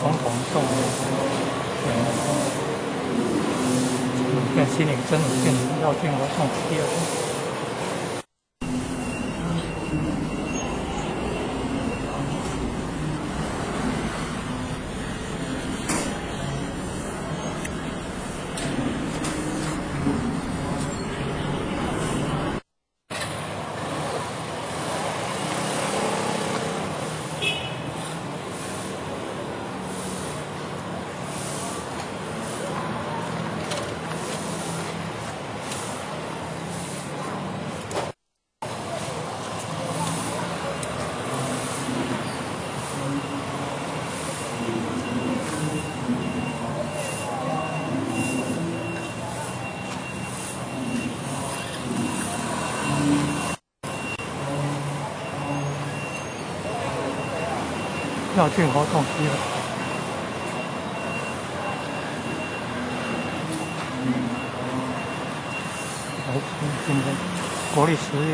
總統送的。變新營真武殿繞境活動第二天。繞境活動第二。來，今天國曆10月。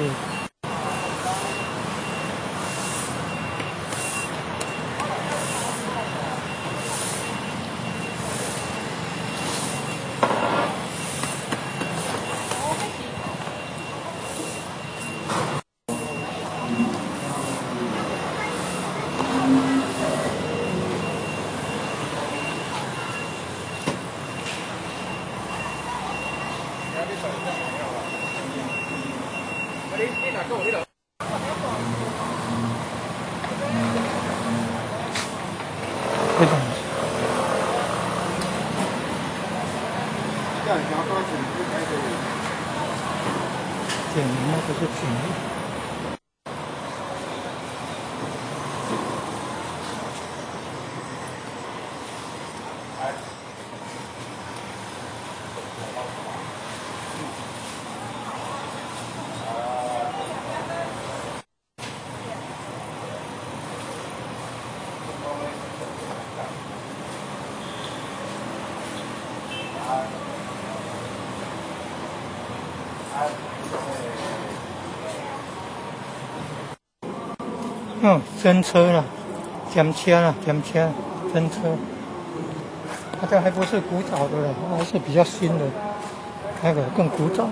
非常。簡那個是簡。真車了，檢車了，檢車，真車。它這還不是古早的了，還是比較新的，那個更古早。啊。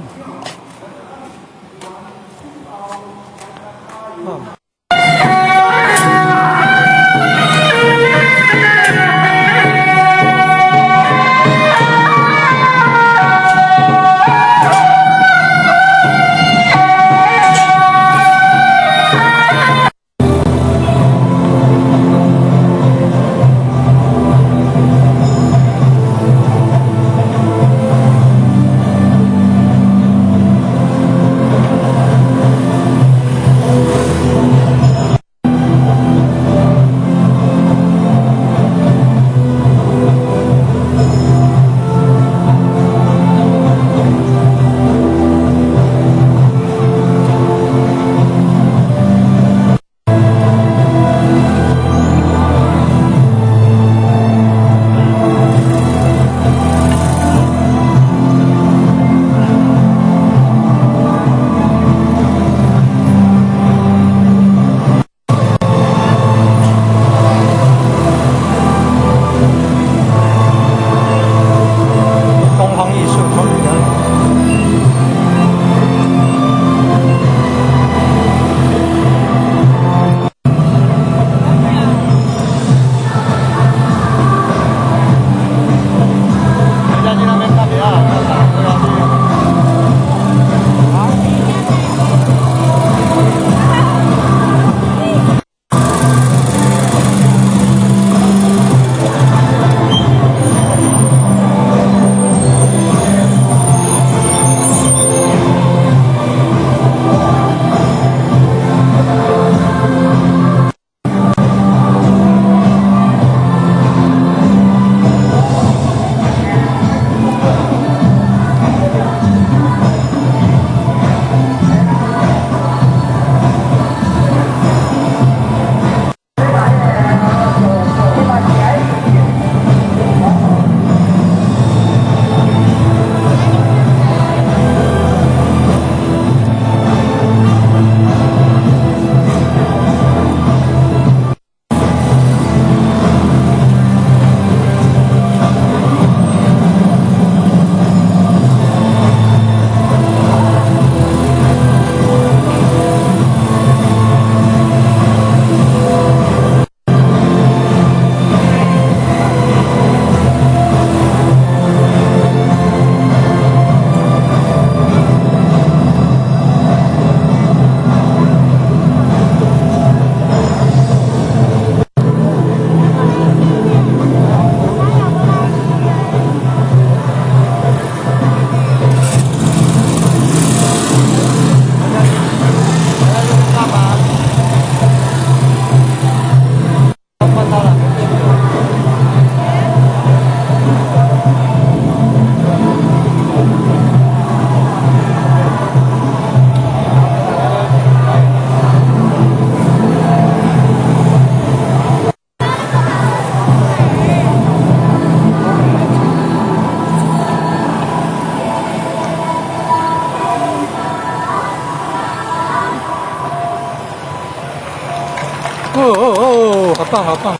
哦哦哦，好棒好棒！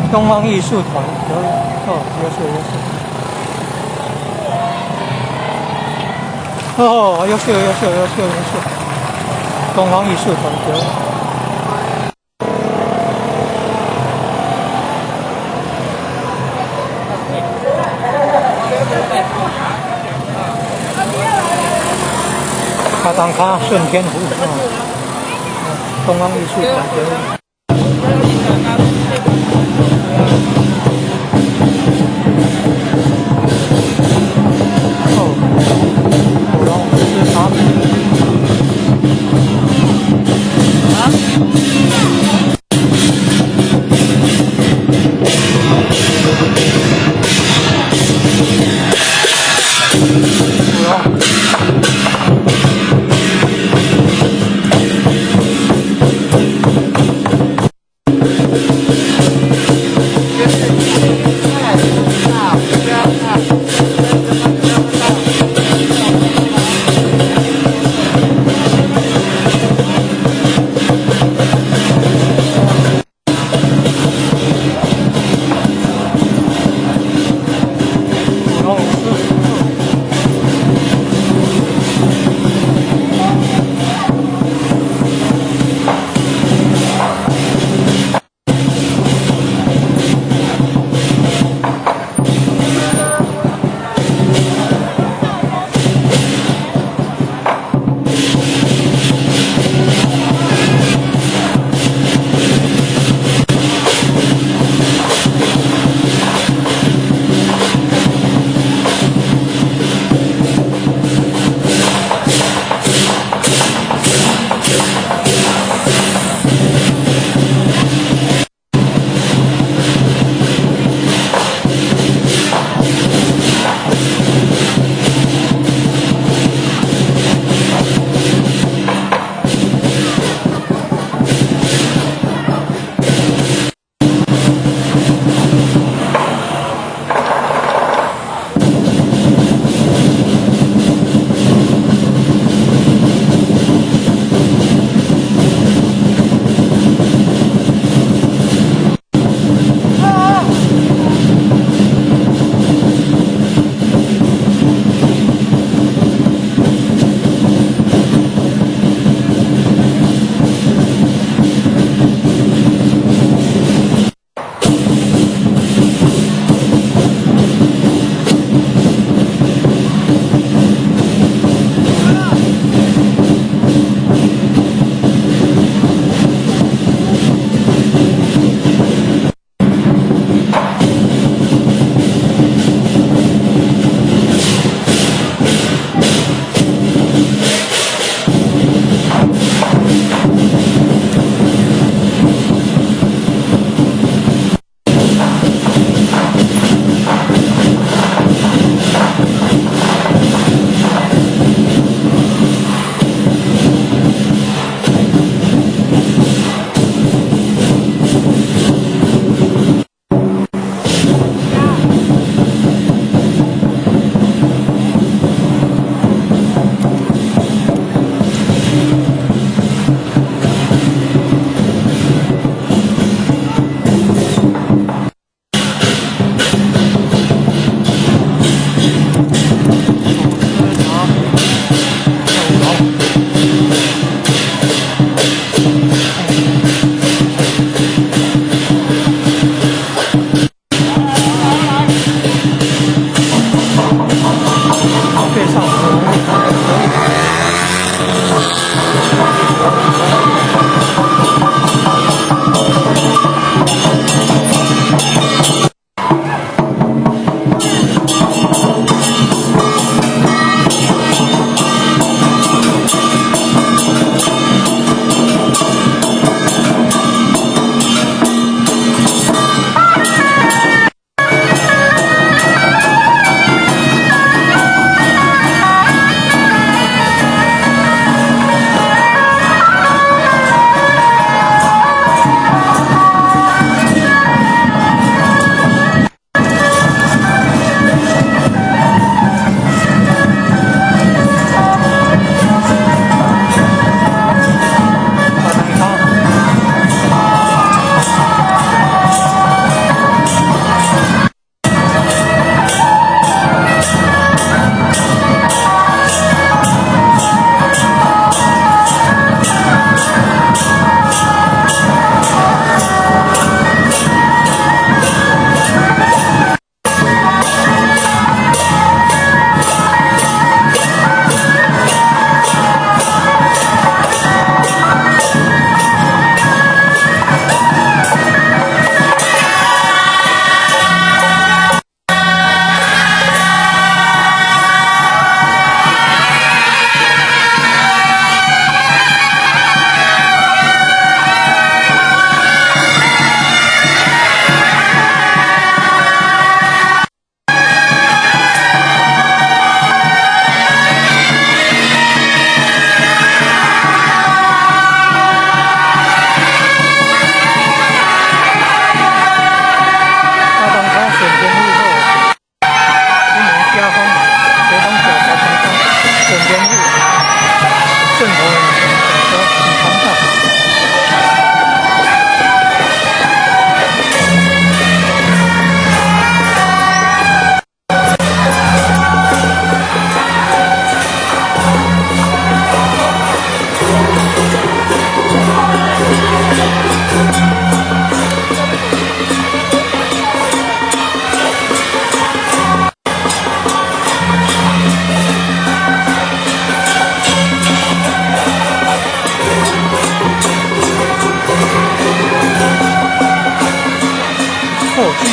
東方藝術團表演，哦，優秀優秀。哦，優秀優秀優秀優秀。東方藝術團表演。卡當卡順天府啊，東方藝術團表演。哦，古龍吃茶。啊？古龍。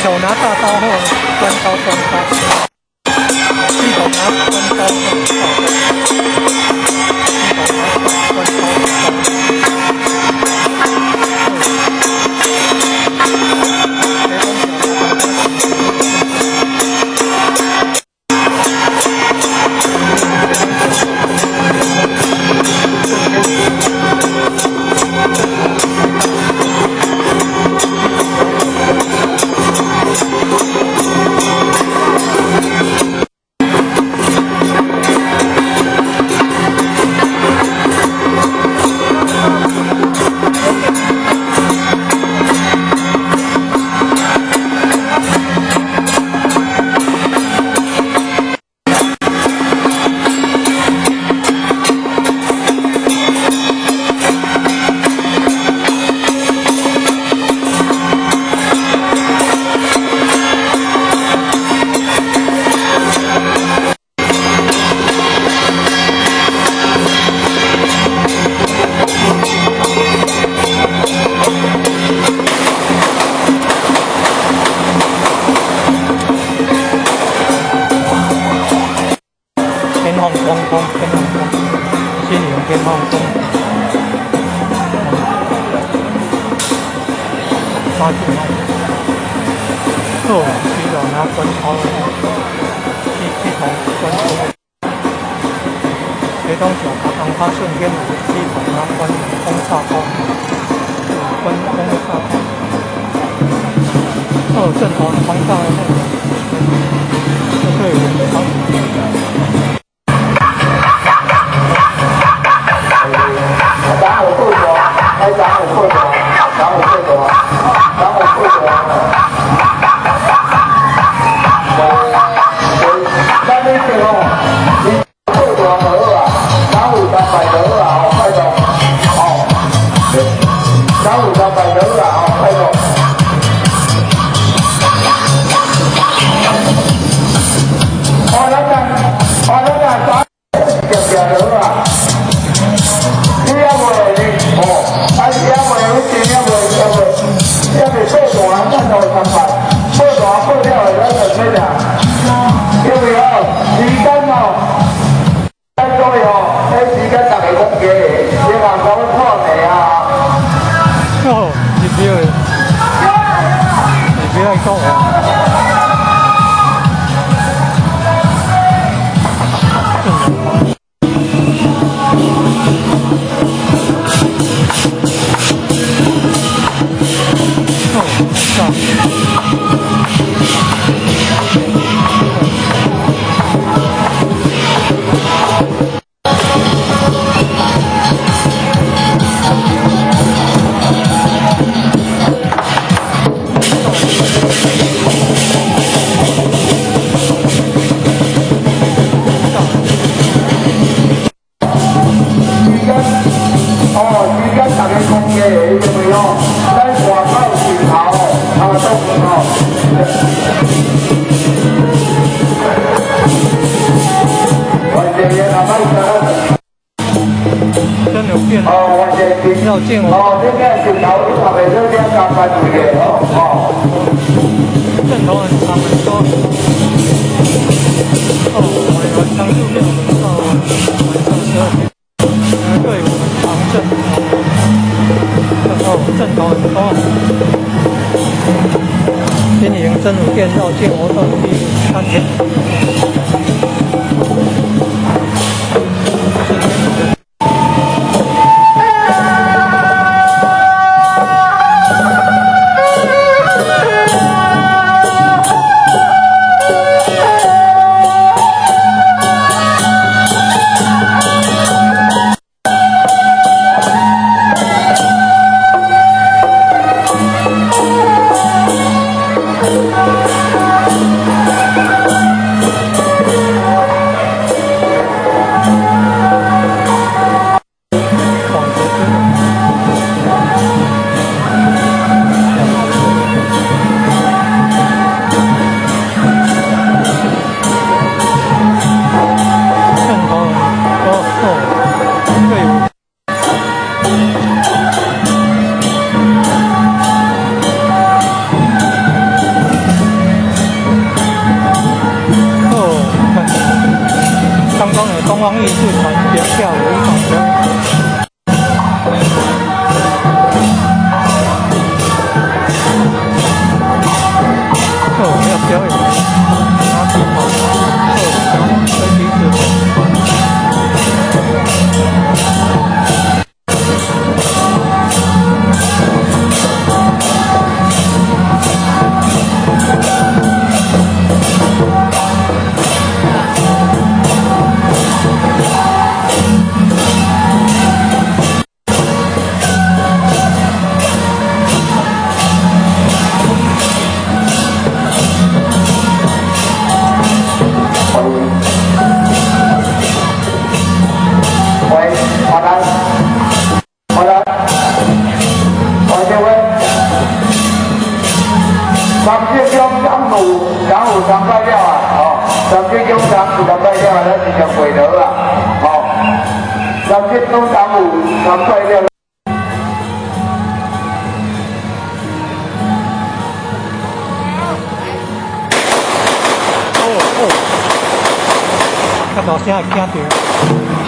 手拿大刀或關刀關刀，一手拿關刀或大刀，一手拿關刀刀。天后宮宮，天后宮，新營天后宮，八九號，哦，起手拿關刀，起頭關刀，這當上紅拍順天有起頭拿關風炸刀，關風炸刀，哦，陣頭很龐大的那個，這隊伍很長。哦，你不要，你不要講啊！哦，真有變，要見我。陣頭很長很多。哦，晚上6點我們到晚上12點。隊伍很長陣頭，哦，陣頭很多。新營真武殿繞境活動第三天。節中昨有昨有三擺了啊，吼，三節中昨有三擺了啊，咱是上過頭啦，吼，三節中昨有三擺了。哦哦，較大聲會驚著。